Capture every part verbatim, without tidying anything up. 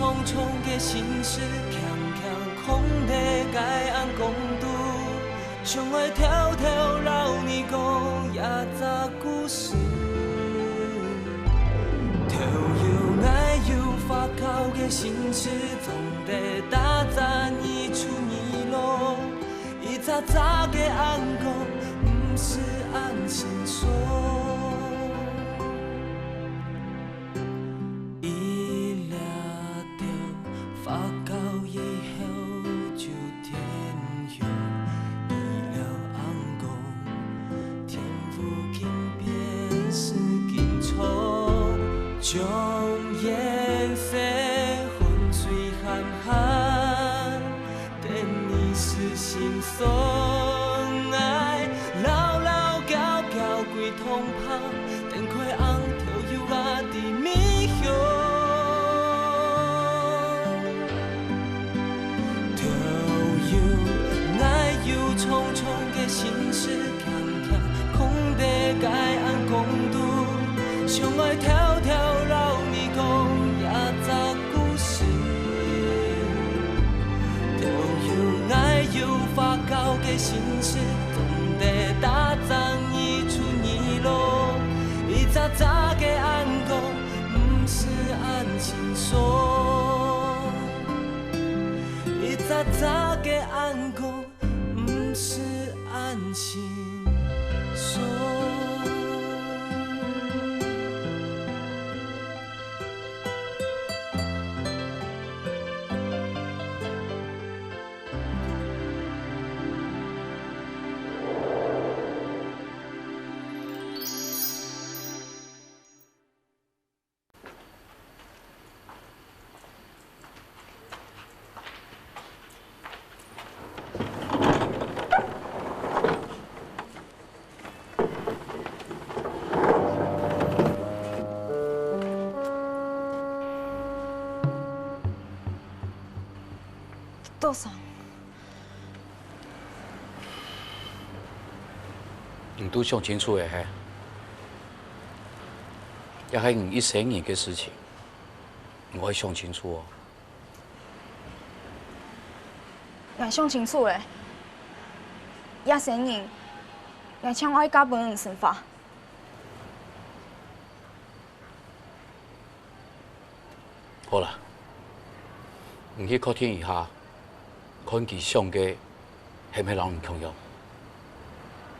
重重个心事，輕輕囥在𠊎頷公肚，想愛偷偷摎你講一隻故事。都有𠊎有發酵个心事，總得打雜日出日落，一隻隻个頷公，毋使恁心酸。 一粒粒發酵以後就天香，一粒頷公，天父金邊是金床，將顏色混水鹹鹹。 等你是心酸，愛牢牢交交歸同伴，等開頷頭有啊的味香。都有𠊎有重重个心事， 輕輕囥在𠊎頷公肚，想愛偷偷摎你講一隻故事。都有𠊎有發酵个心事，總得打雜日出日落，一隻隻个頷公，毋使恁心酸。一隻隻个頷公， 毋使恁心酸。多桑，你都想清楚了嘿？這係你一生人个事情，你愛想清楚哦。 𠊎想清楚了，這生人，𠊎淨愛嫁分你生活。好啦，你去確定一下，看佢想个係毋係摎你共樣。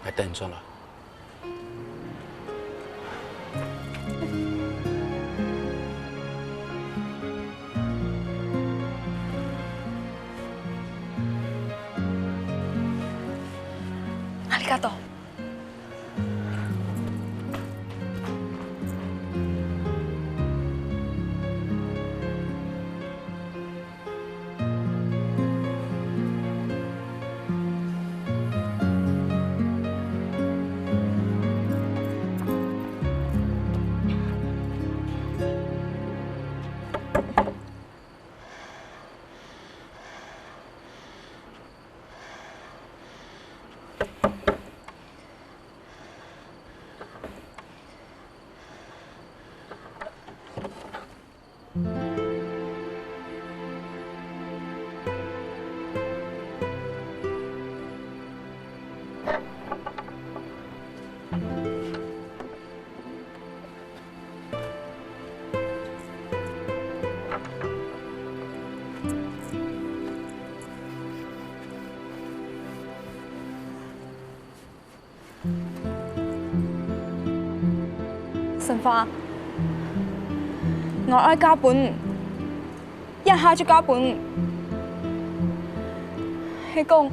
𠊎等你轉來。 ありがとう。 生活，𠊎愛嫁分你，這下就嫁分你。係講，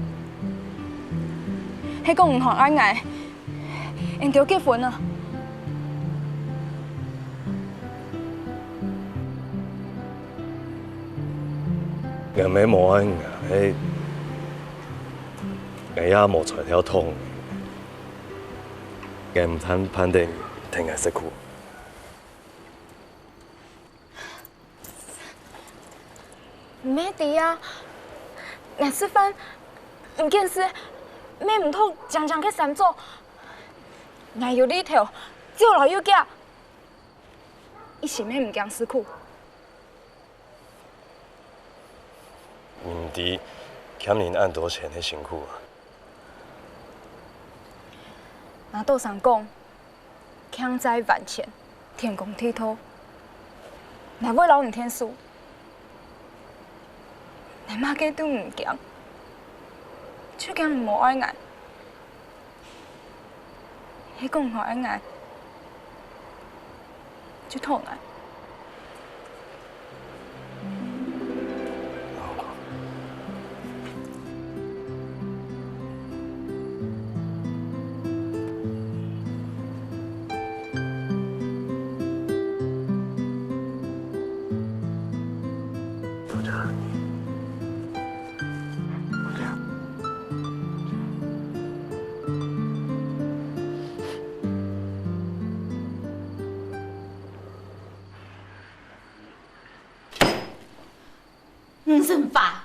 係講你還愛𠊎， 𠊎兜結婚啊！𠊎毋係無愛你啊，係𠊎也無才調討你。𠊎毋盼盼得你跈𠊎食苦。 毋係知啊，𠊎食飯，毋見食，乜毋通淨淨个衫著。𠊎有力頭，走路又遽，一心乜毋驚食苦。你毋知欠人恁多錢个辛苦啊。若多桑講，欠債還錢，天公地道，𠊎會摎你𢯭手，𠊎麼个都毋驚，就驚你無愛𠊎。 係講好愛𠊎，就討𠊎。吳成發，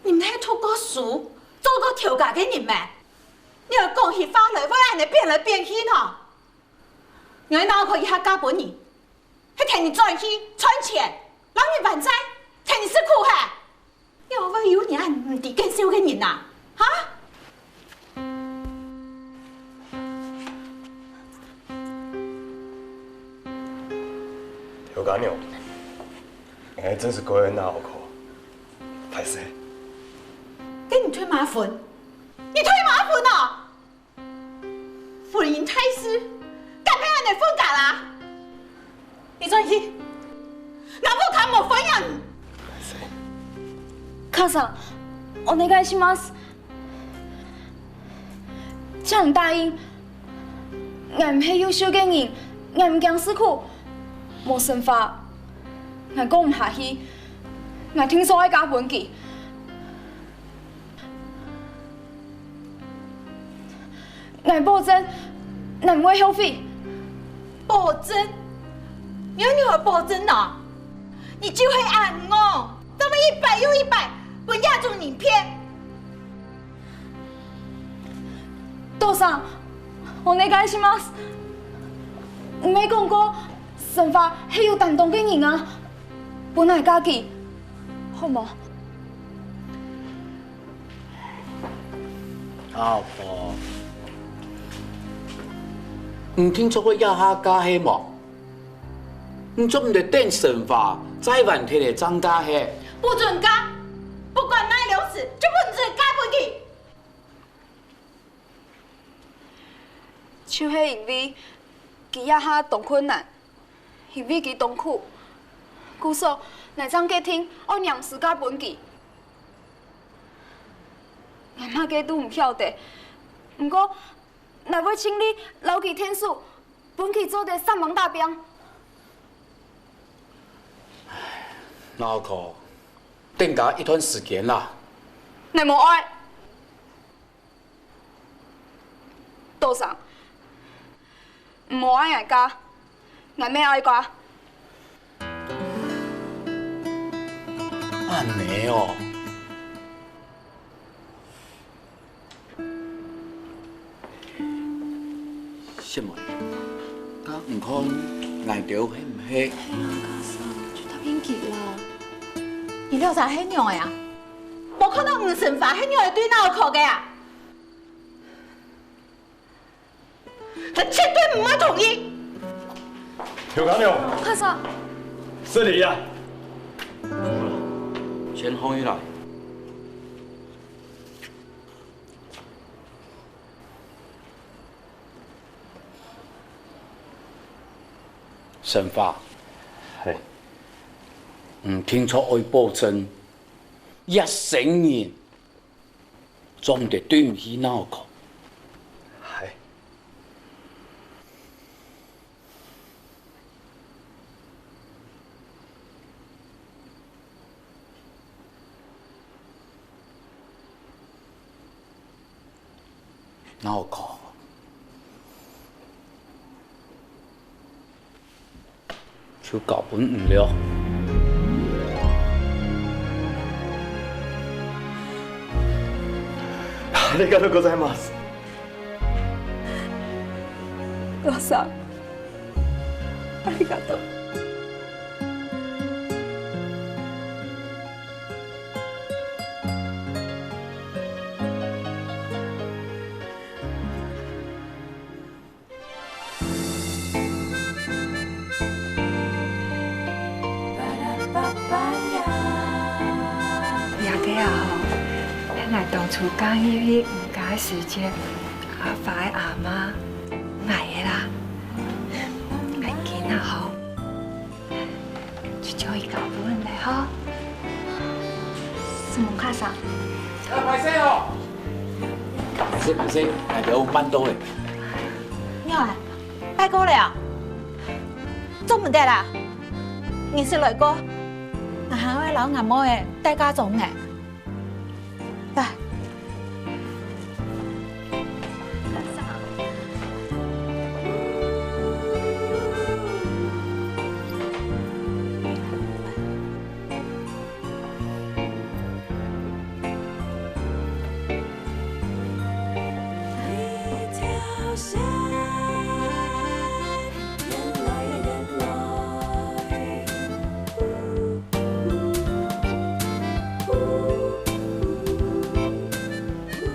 你毋係讀過書、做過頭家个人咩？你愛講起話來會恁呢變來變去喏！𠊎哪有可以下嫁分你？ 係跈你轉去賺錢，摎你還債，跈你食苦嘿！你會有人恁毋知見笑个人啊？哈？頭家娘，𠊎真係過會惱苦，歹勢。該你退麼分？你退麼分啊？ 婚姻大事，敢係恁呢分家啦？你轉去，𠊎屋下無歡迎你。母さん、お願いします。請你答應，𠊎毋係優秀个人，𠊎毋驚食苦。無成發，𠊎過毋下去，𠊎定著愛嫁分佢。 𠊎保證，𠊎毋會後悔。保證？你仰會保證呢？你就係恁戇，做麼一擺又一擺分這種人騙。多桑，お願いします。你毋係講過，成發係有擔當个人啊，分𠊎嫁佢，好無？ 阿婆，你定著愛這下嫁係無？你做毋得等成發債還忒了正嫁係？不准嫁！不管哪樣事，就不准嫁分佢！就係因為佢這下當困難， 因為佢當苦，故所𠊎正決定愛領事嫁分佢。𠊎麼个都毋曉得，毋過𠊎會盡力摎佢𢯭手，分佢做得煞猛打拚。老可，等加一段時間啦。𠊎無愛。 多桑，毋好愛𠊎嫁，𠊎乜愛嫁。恁呢哦。小妹，該你看𠊎兜係毋係？哎呀，家嫂，就答應佢啦。你這儕係仰仔啊？無看著吳成發係仰仔對老可个啊？ 𠊎絕對毋會同意！劉家娘，家嫂，失禮啊！先放佢來。成發，係，你定著愛保證，一生人 做毋得對毋起老可。係。老可。 就交分你了。ありがとうございます。多桑，ありがとう。毋敢入去，毋敢時節，阿發个阿媽，𠊎个啦，𠊎緊啊吼，就叫佢交分你吼。承蒙卡桑。啊，歹勢吼！歹勢歹勢，𠊎兜慢到咧。你好啊，拜過了。做毋得啦，你是來過，𠊎還愛摎吾妹仔帶嫁妝呢。 來。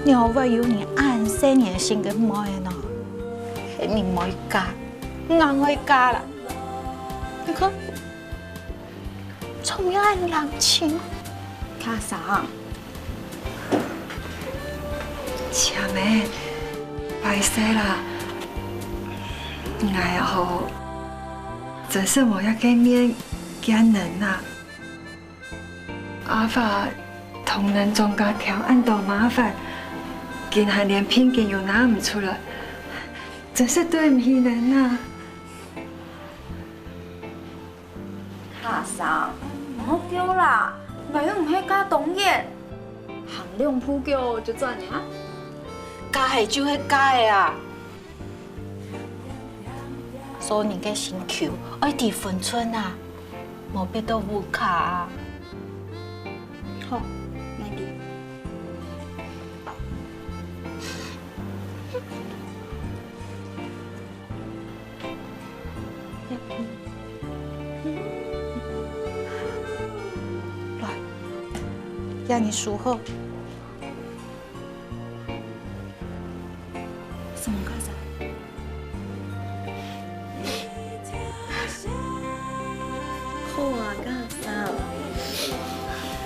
仰會有你恁細年性个妹仔呢？係你毋愛嫁，𠊎愛嫁啦。你看，做麼个恁冷清？卡桑， 姐妹，歹勢啦，𠊎吼，真實無這个面見人啊。阿發同人莊家添恁多麻煩，今還連聘金又拿毋出來，真實對毋起人啊。 卡桑，毋好噭啦，𠊎又毋係嫁東彥，行兩步腳就轉了。嫁係就係嫁个啊！做人个心臼愛知分寸啊，莫逼到烏卡啊！好，𠊎知。 來，這你收好。承蒙卡桑。好啊，卡桑。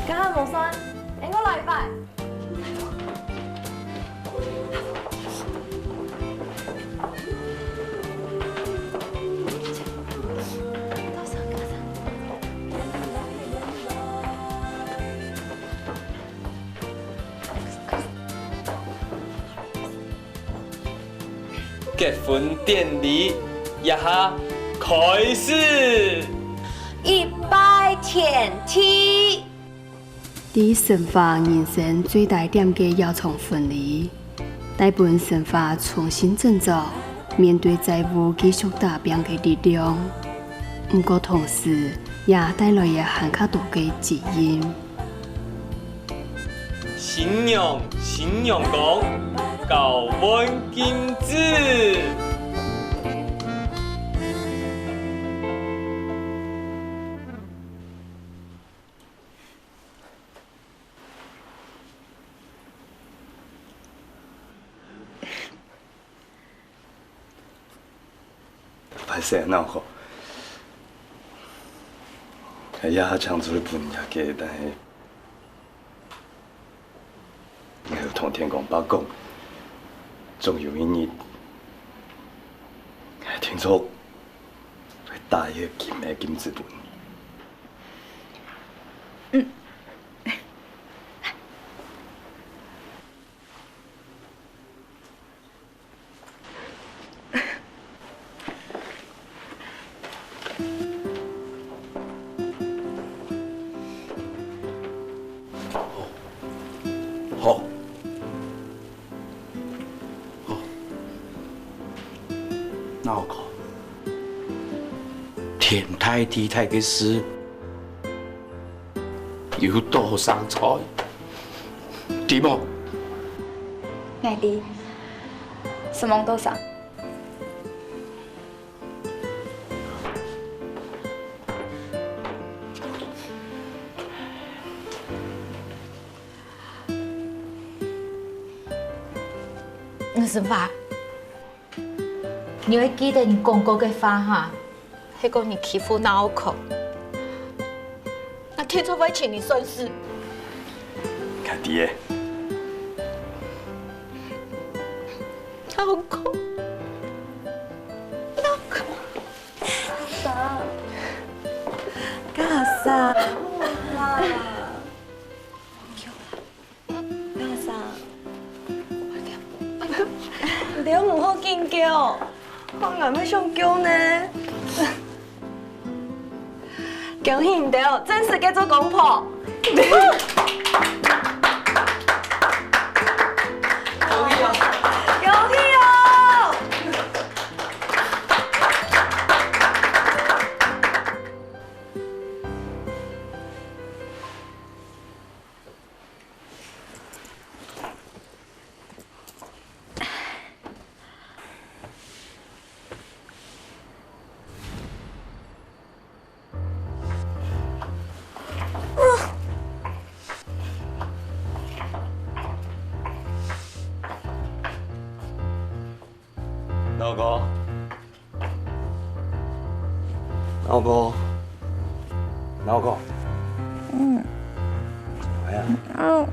該下無算，𠊎來一擺。 結婚典禮這下開始！一拜天地。 在生活人生最低點个搖床婚禮，帶分生活重新振作，面對債務繼續打拚个力量。毋過同時，也帶來了還較多个責任。新娘、新娘公，交換金子。 歹勢啊，哪有好？哎呀，請出去分人家个，但係，𠊎有同天公伯講，總有一日，𠊎定著會帶一个金个金子分你。嗯。 好。好。哪有可能？天大地大个事， 有多生菜，知無？𠊎知，承蒙多生。吳生發， 你愛記得你講過个話哈，係講你欺負鬧口，𠊎定著會請你算數。𠊎知个，老公，老公。啥？干啥？好啦。干啥？你兜毋好緊噭，我還會想噭呢。 恭喜你兜，正式結做公婆！恭喜哦！恭喜哦！ 老公，老公，老公。嗯。哎呀。嗯。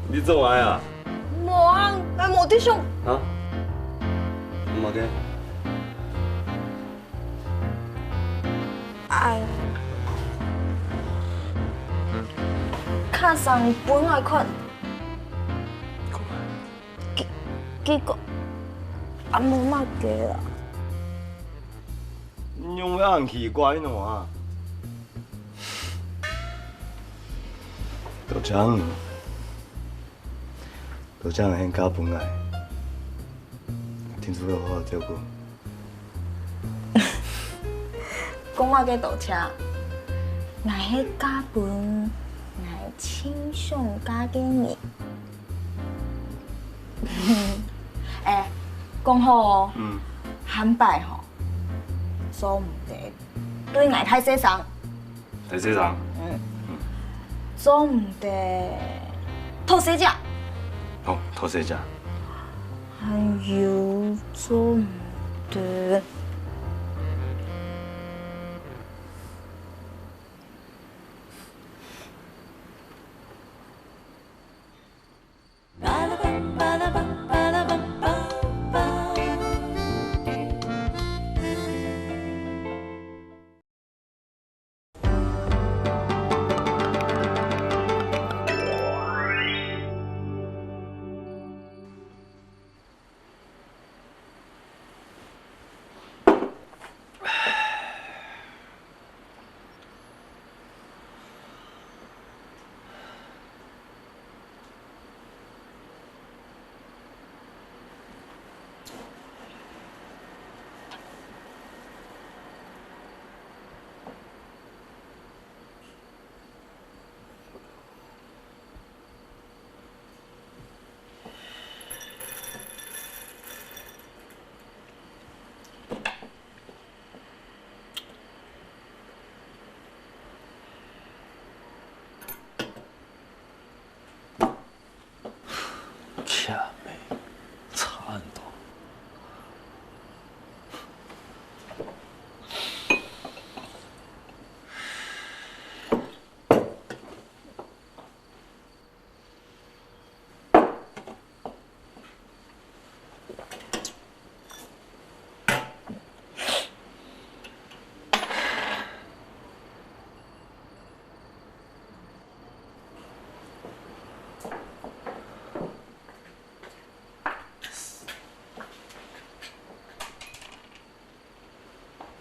你做麼个啊？無啊，𠊎無在想。啊？麼个？ 哎，卡桑分𠊎看，結，結果也無麼个啊。仰會恁奇怪呢啊？多謝，多謝你肯嫁分𠊎，定著會好好照顧。 講麼个多謝，𠊎係嫁分𠊎盡想嫁个人。哎，講好哦，嗯。下擺吼，做毋得對𠊎大細聲。 大細聲。嗯。做毋得討細隻。好，討細隻。還有做毋得。 欠命，慘到。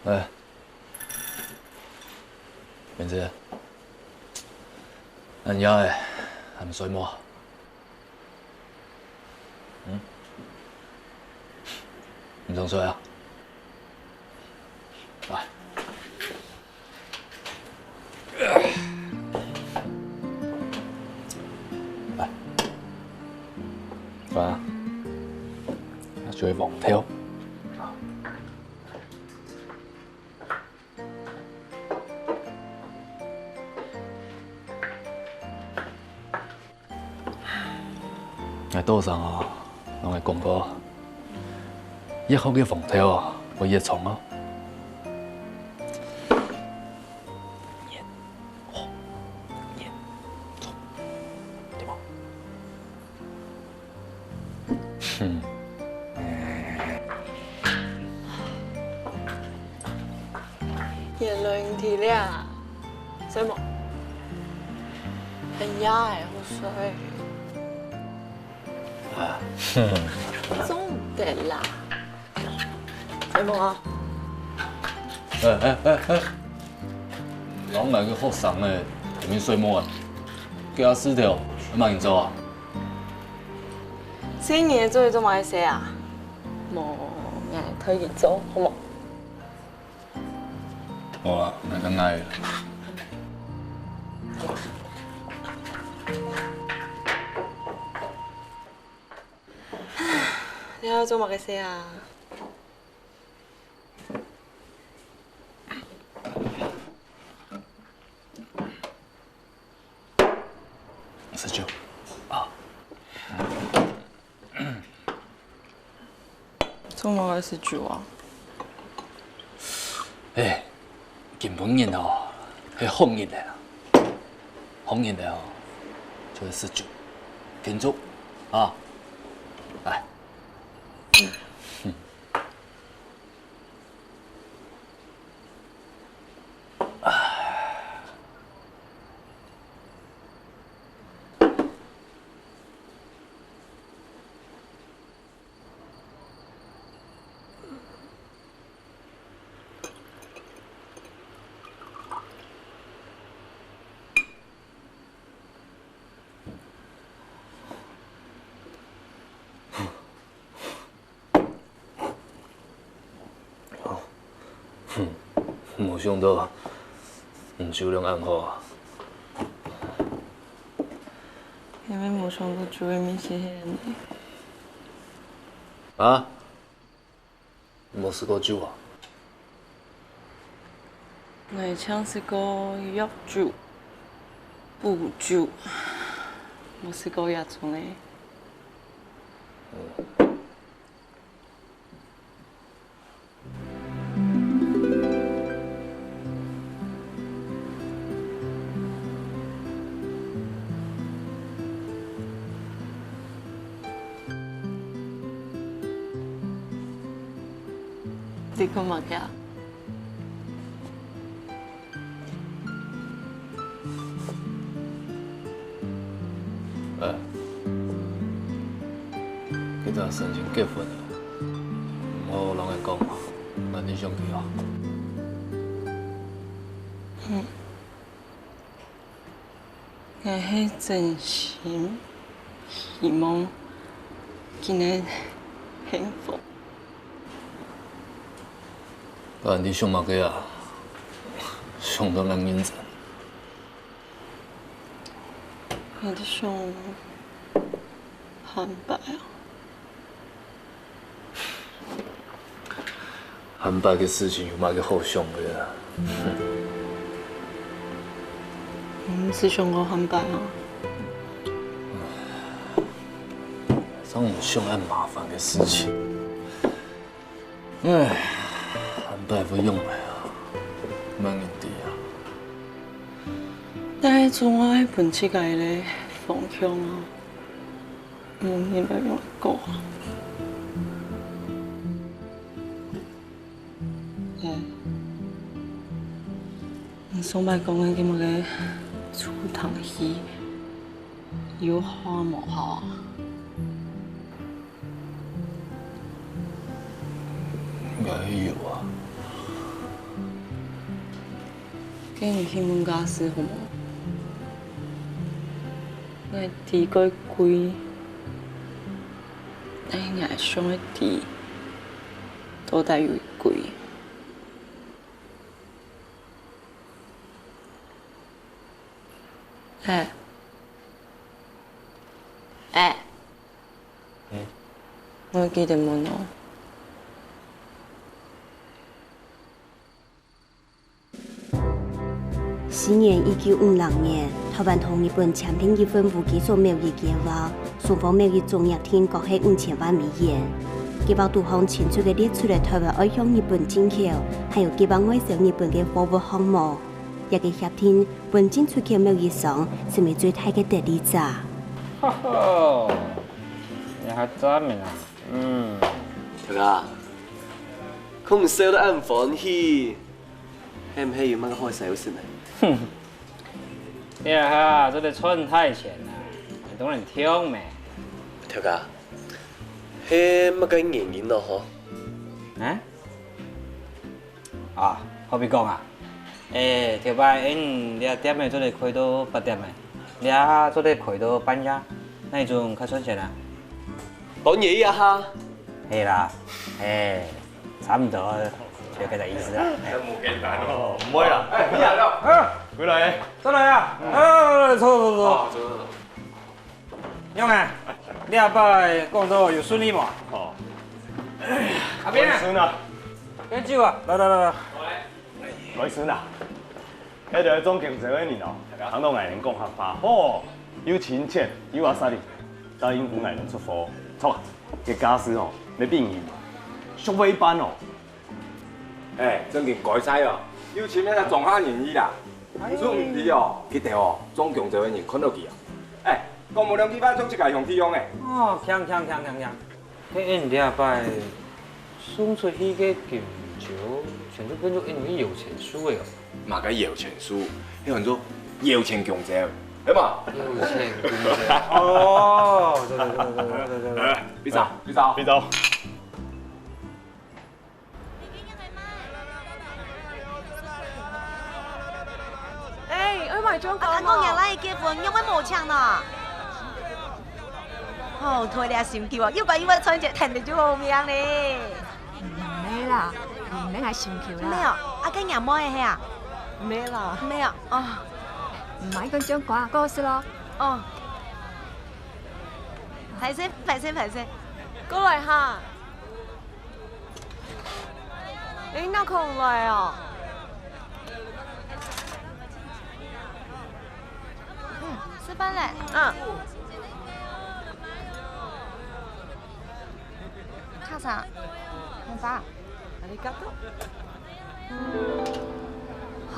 哎，明子，恁夜了，還毋睡無？嗯？毋想睡啊？來。 來，來啊，這係黃豆。𠊎多桑哦，摎𠊎講過，越好个黃豆哦，會越長哦。越，哦，越，長。對，你體諒啊，睡無？很夜欸，好睡。啊，做毋得啦。睡無啊？哎哎哎哎，人來个學生呢，還沒睡目啊？佢个事頭，愛麼人做啊？細人仔个作業做麼个寫啊？無，𠊎代佢做，好無？ 好啊，那就𠊎。你愛做麼个事啊？ 食酒。啊。做麼个食酒啊？哎，今晡日哦，係好日仔啊！好日仔哦，就係食酒，慶祝啊！來。 無想到你酒量恁好啊！𠊎也無想到酒个味緒係恁仔。啊？ 無食過酒啊？𠊎淨食過藥酒、補酒，無食過這種个。你講麼个啊？哎，佢兜申請結婚了，毋好摎𠊎講，𠊎你想佢啊。嗯。 𠊎係真心希望佢能幸福。該你想麼个啊？想到恁認真。𠊎在想， 下擺啊。下擺个事情有麼个好想个啊？你毋係想過下擺啊？正毋想恁麻煩个事情。 唉，下擺會仰仔啊？無人知啊。但係總愛分自家一個方向啊，無人會仰仔過啊。嗯，你上擺講个該麼个助聽器，有效無效啊？ 應該有啊。該你去問家私好無？𠊎知蓋貴，但係𠊎想愛知到底有幾貴。哎，哎。 嗯？𠊎記得問哦。西元一九五六年，臺灣同日本簽訂一份無基礎貿易計畫，雙方貿易總額定各係五千萬美元。計畫肚項清楚个列出了臺灣愛向日本進口，還有計畫外銷日本个貨物項目。這個協定 分進出口貿易上成為最大个得利者。吼吼，你還知名啊？嗯。大哥，看你笑到恁歡喜，係毋係有麼个好个消息呢？哼，這下做得賺大錢啊，當然暢咩。頭家，係麼个原因咯吼？啊？啊，好比講啊，誒，頭擺𠊎這店仔做得開到八點仔，這做得開到半夜，哪一種較賺錢啊？當然啊哈。係啦，誒。 差毋多，就該个意思啊。無簡單哦。毋會啦。哎，你來了。啊，回來。再來啊！啊，坐坐坐。哦，坐坐坐。仰啊？你這擺講到有順利無？哦。阿斌啊，順啊。敬酒啊！來來來來。來順啊。 該兜做經濟个人哦，聽到𠊎等講客話吼，又親切又阿煞力，答應分𠊎等出貨。著啊，該價數哦，愛比你俗貨一半哦。哎，正經該儕哦，有錢个中下人意啦，毋係毋知哦，佢兜哦，做經濟个人看到佢哦，哎，講無兩句話就自家兄弟樣哎。哦，強強強強強！ 該𠊎這擺送出去个敬酒，全部變做𠊎有錢收个哦。麼个有錢收？該喊做有錢敬酒，對無？有錢敬酒。哦，對對對對對對對。哎，比賽，比賽，比賽。 哎，愛買中國啊，無？阿公娘來結婚，仰會無請呢？哦，對了，心臼啊，又把又會賺錢，趁得就好命呢。毋係啦，毋係愛心臼啦。毋係哦，啊，該若妹係啊？毋係啦。毋係哦，哦。毋係講中國啊，過失咯。哦。歹勢，歹勢，歹勢。過來哈。 哎，哪空來哦？嗯，食飯咧。嗯。卡桑，紅包。ありがとう。唉，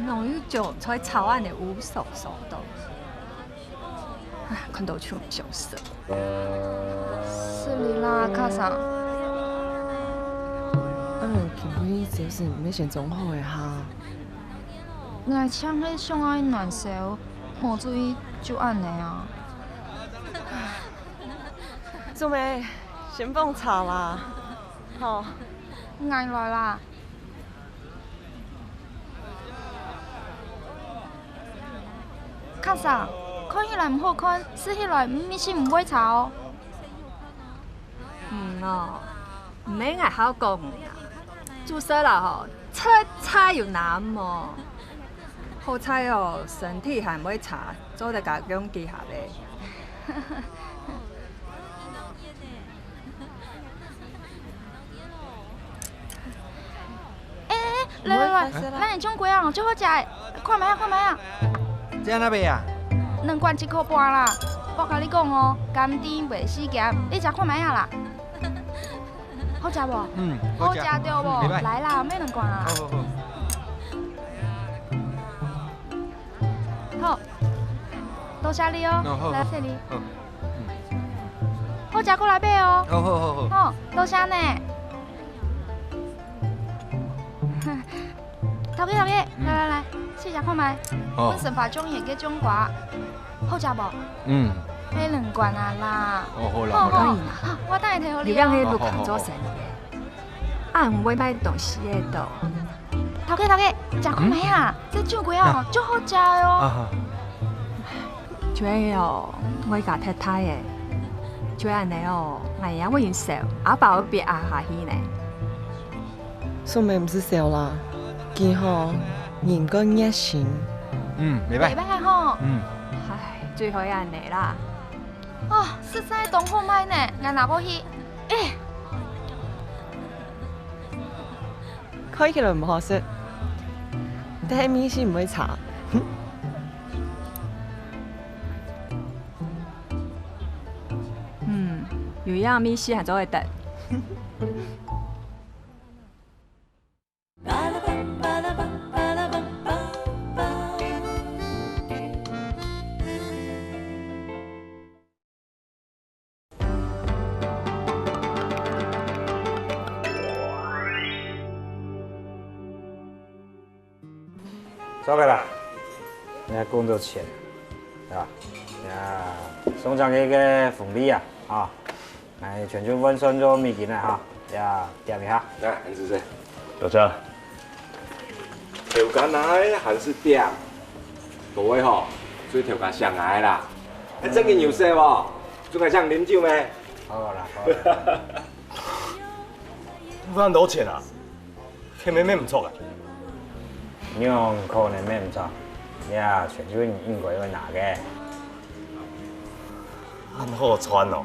哪有種菜炒恁个烏索索个東西？ 唉，看到就想食。失禮啦，卡桑。啊，今晡日朝晨毋係先裝好个哈？𠊎淨係想愛暖手，無注意就恁呢啊。做咩？先放茶啦。好。𠊎來啦。 卡桑，看起來毋好看，食起來味緒毋會差哦。嗯哦，毋係𠊎好講你啊，煮食啦吼，菜菜有難無？好彩哦，身體還毋會差，做得加強幾下咧。 哎哎哎，來來來，咱个中國啊，最好食个，看覓啊，看覓啊。這哪位啊？兩罐一箍半啦，我甲你講哦，甘甜袂死鹹，你食看覓啊啦。好食無？嗯，好食。好食對無？嗯，袂歹。來啦，買兩罐啊。好好好。 好，多謝你哦。哦，好，好。來，謝你。好。嗯。好食過來買哦。好，好，好，好。好，多謝呢。頭家，頭家，嗯。來來來，試食看覓。哦。阮生發種个中瓜，好食無？嗯。買兩罐啊啦。哦，好啦，好，好啦。好，好，我等下提予你哦。你兩个都肯做生意个，啊，毋會賣東西个都。 頭家，頭家，食看覓啊，這酒鬼啊，嗯？啊。足好食个哦。啊哈。就係哦，𠊎个太太誒，就係恁呢哦，𠊎也會用笑，阿爸會變阿下去呢。素梅毋使笑啦，佢吼，人較熱心。嗯，袂歹。袂歹吼。嗯。唉，最好係恁呢啦。哦，實在當好賣呢，𠊎拿過去。誒。 看起來毋好食，但係味緒毋會差。嗯，有樣味緒還做會得。做个啦，你看工作錢，對吧？呀，送上去个紅利啊，啊，來全部換算做美金啊哈，呀，點一下。來，韓先生。多謝。頭家拿个還係點？各位吼，所以頭家想愛啦。還真个有事無？做个想啉酒咩？好啦，好啦。賺到錢啊？ 欠个乜毋著啊？仰可能乜毋著？這全部係你應該愛拿个。恁好賺哦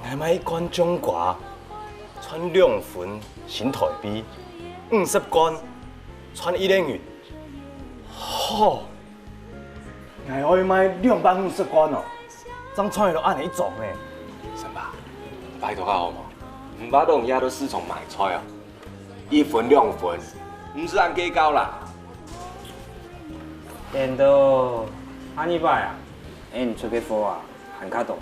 ！𠊎買一罐醬瓜，賺兩分新臺幣，五十罐，賺一個銀。吼！ 𠊎愛買兩百五十罐哦，正賺得到恁仔一張呢。三伯，拜託下好無？毋怕到你也到市場買菜啊，一分兩分，毋使恁計較啦。顛倒，下二擺啊，𠊎出个貨啊，還較多。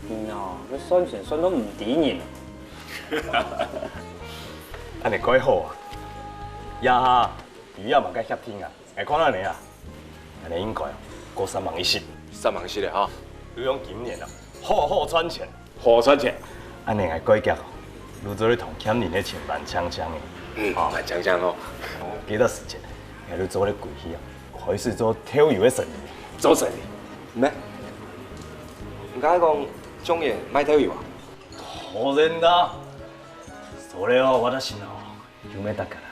你哦，這算錢算到毋知人。恁仔蓋好啊！這下，比也吂个協定啊！ 𠊎看恁仔啊，恁仔應該哦，過三萬一息。三萬一息个哈。利用今年啊，好好賺錢。好好賺錢。恁仔𠊎改革哦，就做得同欠人个錢還淨淨个。嗯，哦，還淨淨哦。過段時間，𠊎就做得歸去啊，開始做豆油个生理。做生理？咩？你剛才講中意賣豆油啊？當然啦，それは私の夢だから。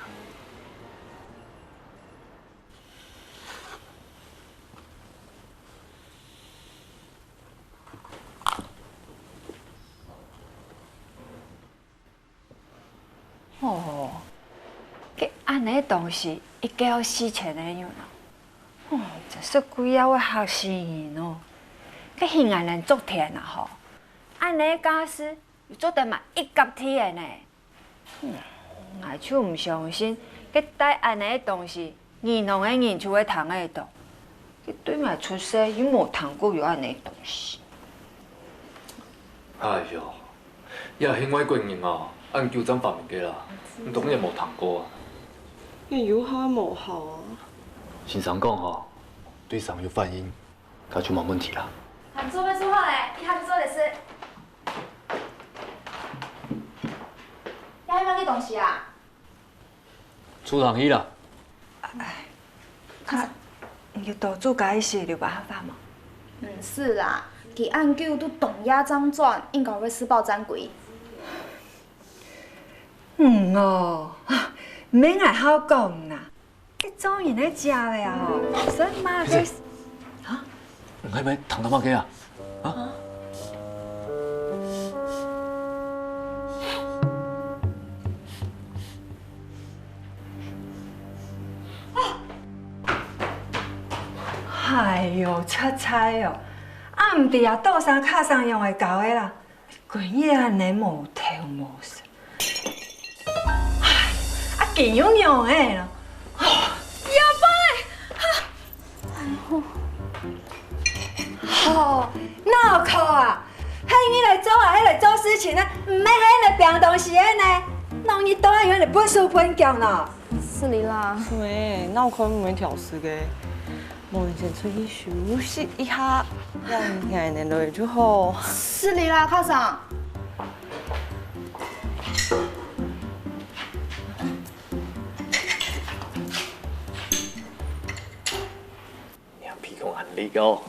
哦，該恁仔東西一個愛四千个銀啊！哦，真係貴啊，會嚇死人哦！該係𠊎等做田啊吼，恁仔个價數又做得買一甲地个呢！ 嗯，𠊎就毋相信，該帶恁仔个東西，銀行个人就會聽得到。佢對𠊎出世又無聽過有恁仔个東西。哎喲，這係外國人啊，恁久正發明个啦，你當然無聽過啊。也有好無好啊。先生講吼，對上有反應， 該就無問題啦。還做乜做好咧？一下就做得食。這係麼个東西啊？煮湯去啦。啊，你有多煮加一息，有辦法無？毋使啦，佢恁久都當夜正轉，應該會食飽正歸。嗯哦，免𠊎好講啦。 該做人个食个啊吼，所以嘛，該，啊？你係毋係聽到麼个啊？啊？哎喲，切菜哦！啊，毋知啊，多少卡上用會搞个啦。 歸日恁仔無頭無勢。唉，啊，緊用用个咯。哦，呀拜！吼，腦殼啊，係你來做啊，係來做事情啊，毋係係來拚東西个呢。弄你到底有你笨手笨腳呢。失禮啦。喂，腦殼毋會調適个。 無閒出去休息一下，讓𠊎等來就好。失禮啦，卡桑。你皮公很利哦。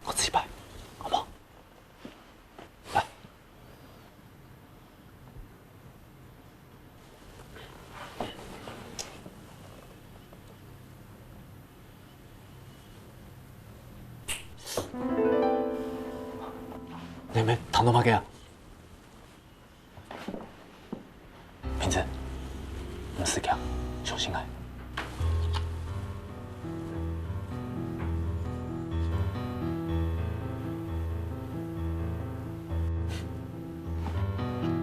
我自己擺，好無？來。你們談到麼个啊？ 品子，你自家小心啊！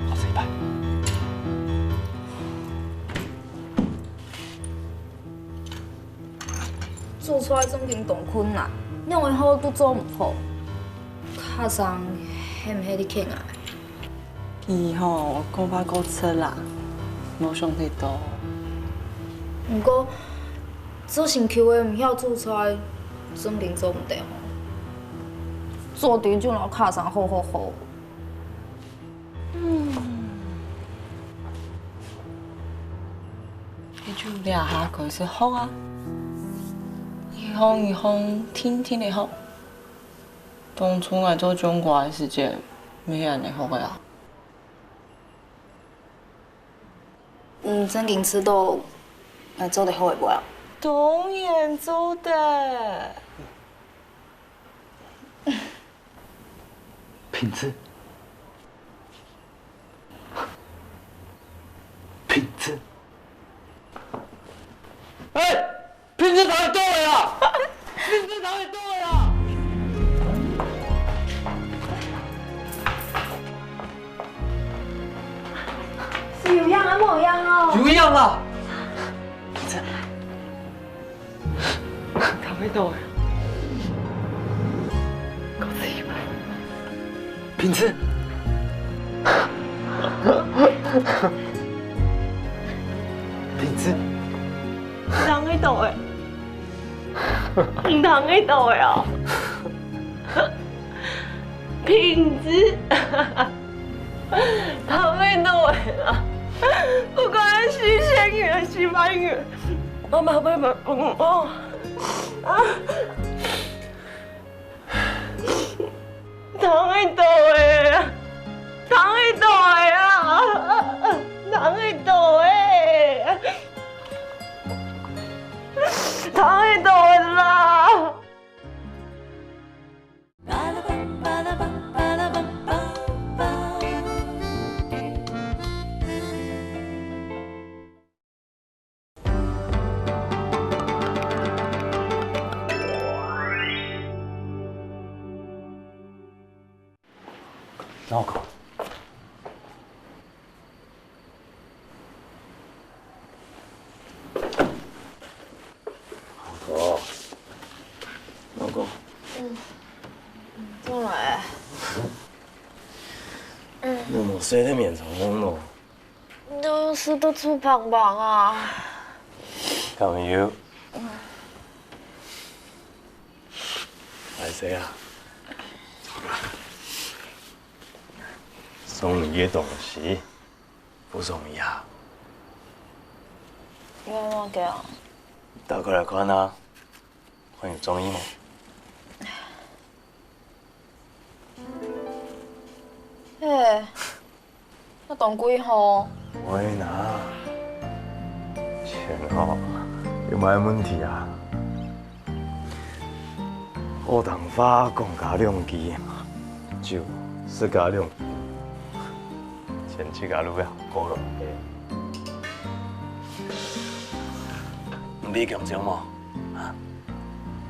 好，這一擺。 做出來正經當困難，仰會好都做毋好。卡桑係毋係你欠𠊎？佢吼，講話過直啦，無想得到。毋過，做心臼个毋曉煮菜，正經做毋得哦。做陣就摎卡上好好好。嗯，你就這下開始學啊，一項一項定定仔學。當初𠊎做中國个時節，乜係恁仔學个啊。 你正經試著𠊎做得好个無啊？當然做得。品質，品質。哎！ 品質哪位到位啊？品質哪位到位啊？是有影啊無影哦？有影啊！品質，哪位到位？告辭一拜。 品質，品質，哪位到位？哪位到位啊？品質，哪位到位啊？不管係四千元、四萬元，我嘛會買分你哦。 哪位到位啊？哪位到位啊？哪位到位？哪位到位啦？老公，老公，老公，嗯，嗯，怎麼了？嗯，你無睡在眠床上咯？ 都係肚屎膨膨啊。敢有？歹勢啊，送你个東西，分送你啊。你愛麼个啊？打開來看啊，看有中意無？嘿， 該當貴吼。毋會啦，錢吼，又毋係問題啊。學堂話講加兩句，酒食加兩句，錢自家摎會好過來。你撿香蕉無？啊？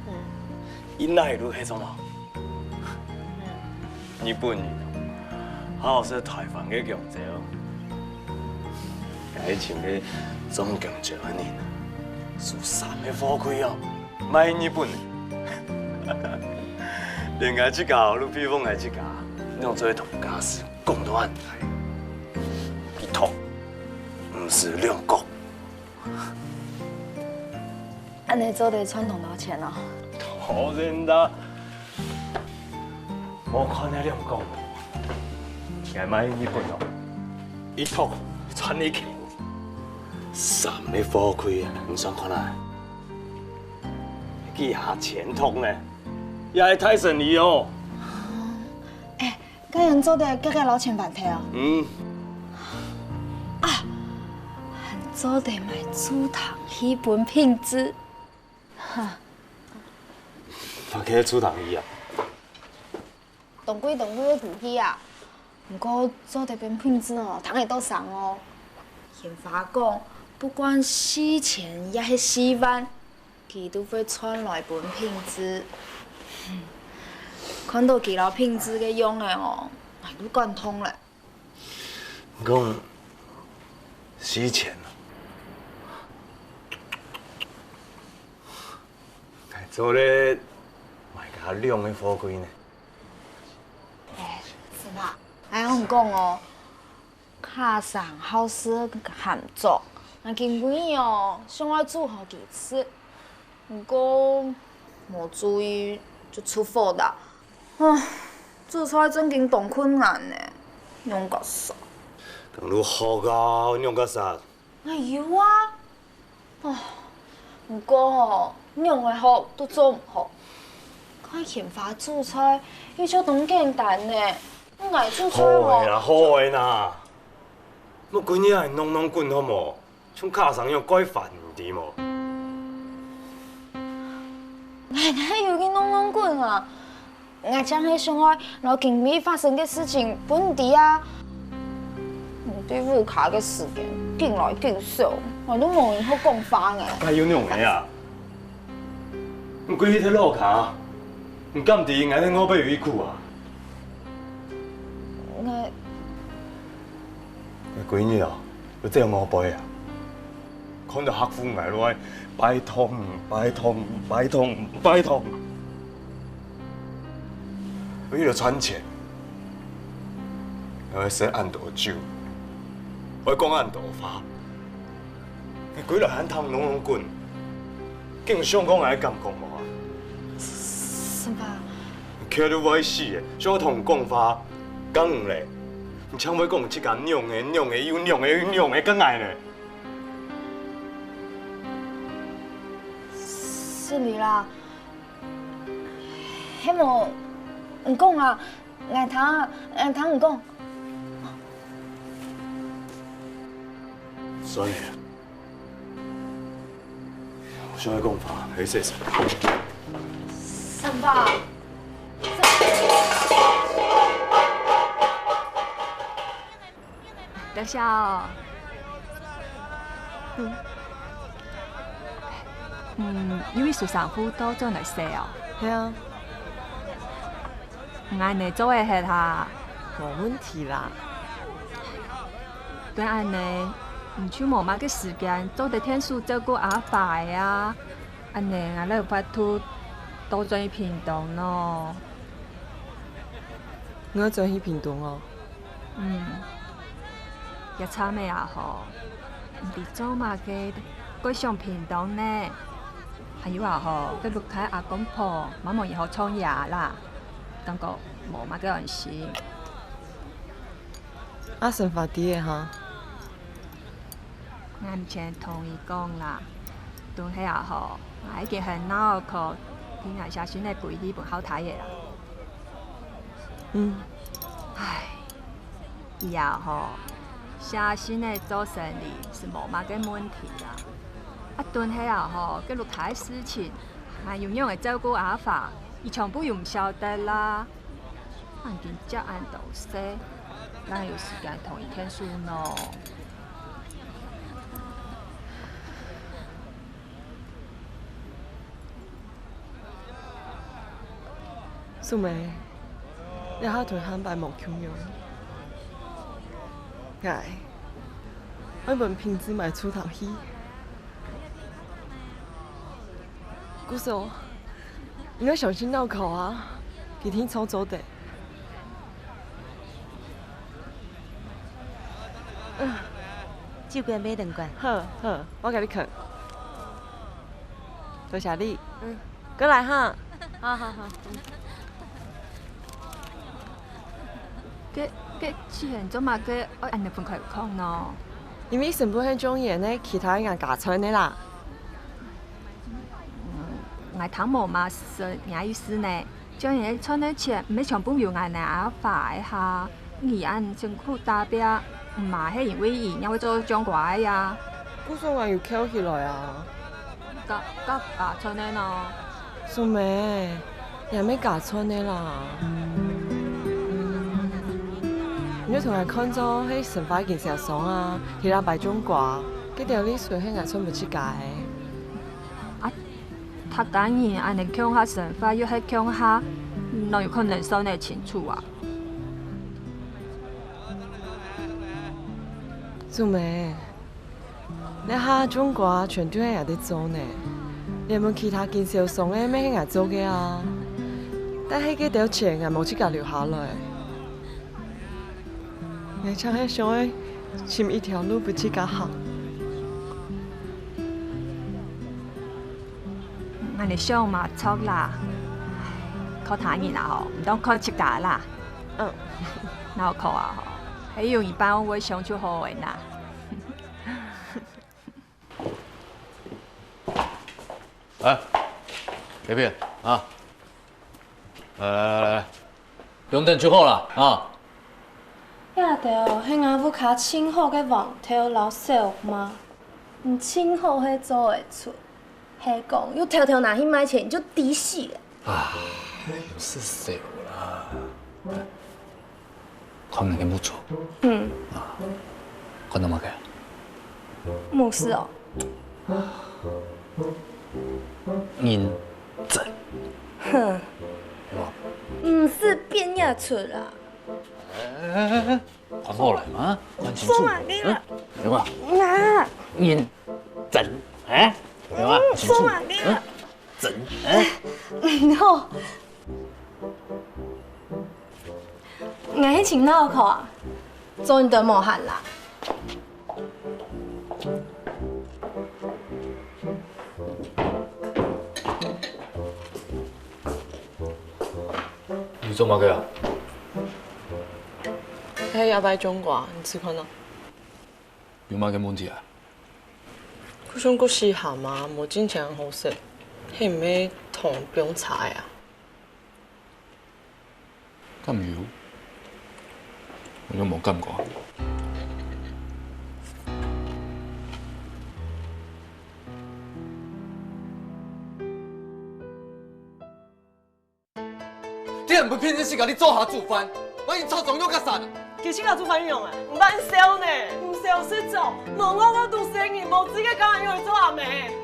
嗯。你哪位係做麼个？ 日本人，好食臺灣个香蕉。𠊎尋个種香蕉个人，收三个貨櫃哦，賣日本个。連𠊎自家哦，都比毋過𠊎自家，仰做得同價數講到恁大？一托毋使兩角。 恁仔做得賺當多錢哦？當然啦，無看該兩角，𠊎賣日本哦，一托賺一千，三个貨櫃啊，你算看啊，幾下千托呢，也係大生理哦。哎， 該仰做得遽遽摎錢還忒哦？嗯。啊，還做得買助聽器分品質。哈。麼个助聽器啊？當貴當貴个機器啊，毋過做得分品質哦，聽得著聲哦。閒話講，不管四千也係四萬， 佢都會賺來分品質。看著佢摎品質个樣仔哦，𠊎都感動了。講四千啊，𠊎做得買加兩个貨櫃呢。哎，係吧？𠊎同你講哦，卡生好食鹹粥，𠊎今晡日哦，想愛煮好佢食，毋過無注意就出火啦。唉，煮菜正經當困難呢，仰結煞？當有學啊，仰結煞？𠊎有啊， 哦，毋過吼，仰仔學都做毋好。看佢花煮菜，又就當簡單呢。𠊎煮菜吼，好个啦，好个啦。莫歸日愛弄弄滾好無？像卡生樣蓋煩，你知無？𠊎哪有去弄弄滾啊？ 𠊎正係想愛摎今晡日發生个事情分你知啊。你對屋下个時間緊來緊少，𠊎都無人好講話呢。該又仰仔啊？你歸日在樓下，你敢知𠊎在外背有幾苦啊？𠊎，𠊎歸日哦，愛走外背啊！ 看到客戶𠊎就愛拜託，拜託，拜託，拜託。為了賺錢，𠊎愛食恁多酒，愛講恁多話。你歸來還聽噥噥滾，緊想講𠊎个感覺無啊？沈發，你企到會死个，想愛同𠊎講話，講你咧，你淨會講自家仰仔仰仔又仰仔又仰仔，講𠊎咧。 失禮啦，係無，你講啊，𠊎聽，𠊎聽你講。算了，𠊎想愛講話，係先生。沈發。 得笑哦。嗯。嗯，因為受傷輔導轉來食哦。係啊。嗯，恁仔做會忒哈？無問題啦。對恁仔，你就無麼个時間做得𢯭手照顧阿發仔啊。恁仔，𠊎哪有法度倒轉去屏東呢？你愛轉去屏東哦？ 嗯，也慘个啊吼，毋知做麼个，過想屏東呢。還有啊吼，該屋下阿公婆嘛無人好創業啦，當過無麼个安心。阿沈發知个哈？ 𠊎毋曾同佢講啦。但係啊吼，𠊎已經很惱火，聽𠊎寫信仔歸去分佢知个啦。嗯。唉，以後吼，寫信仔做生理係無麼个問題啦。啊，但係啊吼，該屋下个事情，還有仰仔照顧阿發，佢全部又毋曉得啦。 恁緊接恁多事，哪有時間同佢𢯭手呢？素梅，這下同上擺無共樣。𠊎愛分品質買出頭去。 故所，你愛相信腦殼啊，佢定著做得。酒罐買兩罐。好，好，𠊎佮你囥。多謝你。嗯。過來哈。好好好。嗯。 該，該志賢做麼个愛恁仔分開講呢？因為沈發係狀元个，其他人加賺个啦。𠊎聽無麼識，若意思呢？狀元賺个錢毋係全部由𠊎拿阿發个哈？你恁辛苦打拚，毋嘛係因為佢正會做掌櫃个啊？故所𠊎有扣起來啊。 加，加，加賺个呢？素梅，也毋係加賺个啦。你就同𠊎看做係沈發經銷商啊，佢阿伯種瓜，該兜利潤係𠊎賺毋自家个。啊，大家人恁仔共下生活又係共下，哪有可能算得清楚啊？素梅， 這下種瓜全都係𠊎兜做呢，連分其他經銷商个乜係𠊎做个啊。但係該兜錢𠊎無自家留下來。𠊎正係想愛尋一條路分自家行。恁樣想嘛著啦，靠他人啦吼，毋當靠自家啦。嗯。哪有靠啊吼，係有一半會想就好个啦。 哎，這片啊，來來來來，毋用等就好啦啊。這兜係吾屋下盡好个黃豆摎小玉嗎？你盡好係做會出，係講又偷偷拿去賣錢，你就抵死了。啊，毋使愁啦。 看你个目珠。嗯。啊，看到麼个？目屎哦。認真。哼。有無？毋使變野出啦。哎，看好來嘛，看清楚。做麼个啦？嗯，有無？啊。認真，哎，有無？嗯，看清楚。做麼个啦？嗯，真，哎。嗯，好。 𠊎係盡惱苦啊，做你兜無閒啦。你做麼个啊？係這擺種瓜，你試看啊。有麼个問題啊？ 佢像過時下嘛，無進前好食，係毋係糖放差啊？敢有？𠊎又無感覺。你毋係平時時間你做下煮飯，𠊎已經吵中央甲散啊！佢自家煮飯樣啊，毋捌恁燒呢，毋燒食做，無我个都生意，無資格教人樣去做阿姆。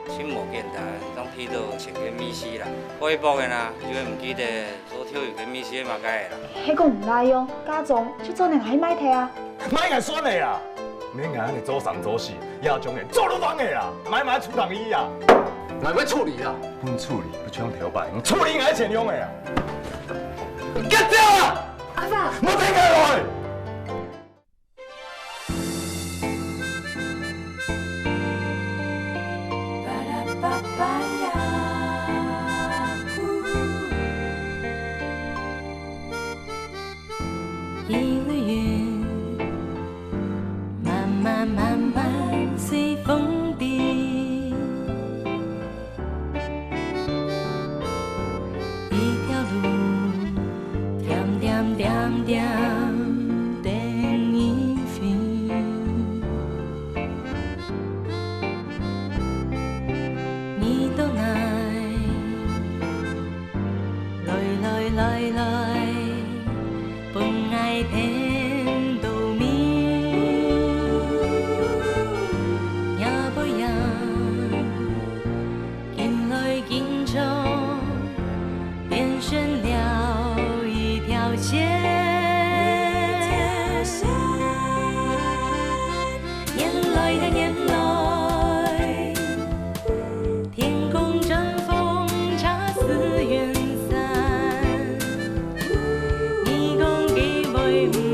真無簡單，當鼻著錢个味緒啦。過一駁个啦，就會毋記得做豆油个味緒係麼个啦。係講毋耐用，嫁妝就做人去賣忒啊！ 莫𠊎算个啊！免𠊎恁樣做三做四，也將人做到放个啊！買買出糖衣啊！𠊎會處理啊！分處理，不像頭擺，處理𠊎錢用个啊！你結掉啊！阿爸，莫停下來！ 一縷雲，慢慢慢慢隨風飛。一條路，點點點點等你飛。 你到哪？來來來來，分𠊎跈到尾。也不要緊來緊走， 變成了一條線。年來呀年來，天公轉鳳恰似遠山。你講佢會毋